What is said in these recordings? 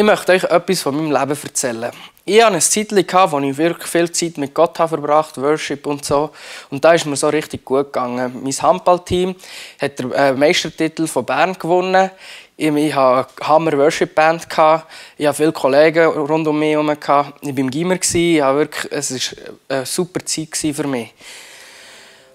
Ich möchte euch etwas von meinem Leben erzählen. Ich hatte eine Zeit, wo ich wirklich viel Zeit mit Gott verbracht habe, Worship und so. Und da ist mir so richtig gut gegangen. Mein Handballteam hat den Meistertitel von Bern gewonnen. Ich hatte eine Hammer-Worship-Band. Ich hatte viele Kollegen rund um mich herum. Ich war im Gimmer. Es war eine super Zeit für mich.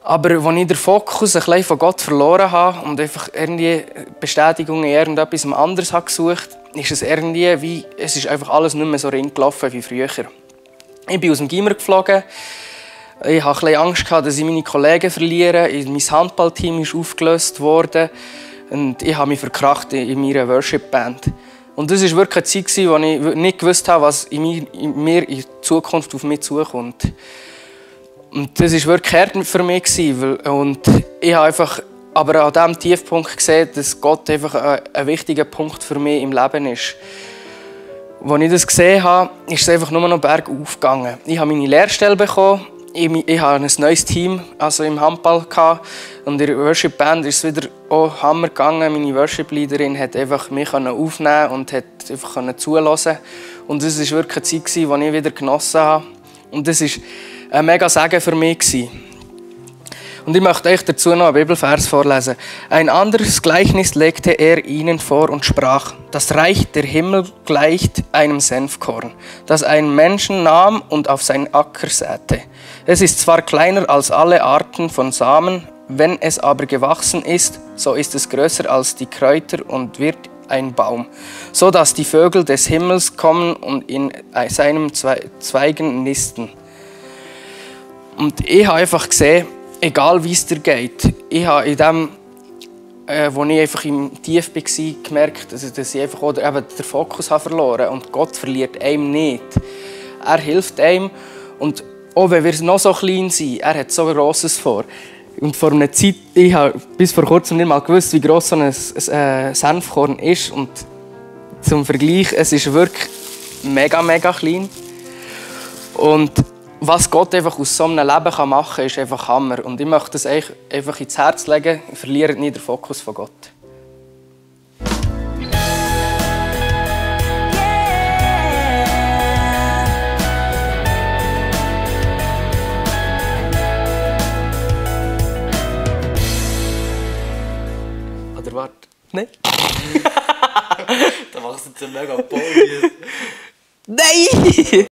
Aber als ich den Fokus ein bisschen von Gott verloren habe und einfach irgendwie Bestätigung in irgendetwas anderes gesucht habe, ist es irgendwie wie, es ist einfach alles nicht mehr so ring gelaufen wie früher. Ich bin aus dem Gimmer geflogen. Ich hatte ein bisschen Angst, dass ich meine Kollegen verliere. Mein Handballteam ist aufgelöst worden. Und ich habe mich verkracht in meiner Worship-Band. Und das war wirklich eine Zeit, in der ich nicht gewusst habe, was in mir in Zukunft auf mich zukommt. Und das war wirklich hart für mich. Und ich habe einfach aber an diesem Tiefpunkt gesehen, dass Gott einfach ein wichtiger Punkt für mich im Leben ist. Als ich das gesehen habe, ist es einfach nur noch bergauf gegangen. Ich habe meine Lehrstelle bekommen. Ich habe ein neues Team im Handball gehabt. Und in der Worship-Band ist es wieder Hammer gegangen. Meine Worship-Leaderin hat einfach mich aufnehmen und hat einfach zulassen. Und das war wirklich eine Zeit, die ich wieder genossen habe. Und das war ein mega Segen für mich. Und ich möchte euch dazu noch einen Bibelvers vorlesen. Ein anderes Gleichnis legte er ihnen vor und sprach: Das Reich der Himmel gleicht einem Senfkorn, das ein Menschen nahm und auf seinen Acker säte. Es ist zwar kleiner als alle Arten von Samen, wenn es aber gewachsen ist, so ist es größer als die Kräuter und wird ein Baum, so dass die Vögel des Himmels kommen und in seinen Zweigen nisten. Und ich habe einfach gesehen, egal wie es dir geht, ich habe in dem, wo ich einfach im Tief war, gemerkt, dass ich einfach auch den Fokus verloren habe. Und Gott verliert einem nicht. Er hilft einem. Und auch wenn wir noch so klein sind, er hat so Grosses vor. Und vor einer Zeit, ich habe bis vor kurzem nicht mal gewusst, wie gross so ein Senfkorn ist. Und zum Vergleich, es ist wirklich mega, mega klein. Und was Gott einfach aus so einem Leben machen kann, ist einfach Hammer. Und ich möchte es euch einfach ins Herz legen. Verliert nie den Fokus von Gott. Oder warte. Nein? Da machst du jetzt einen mega Pause. Nein!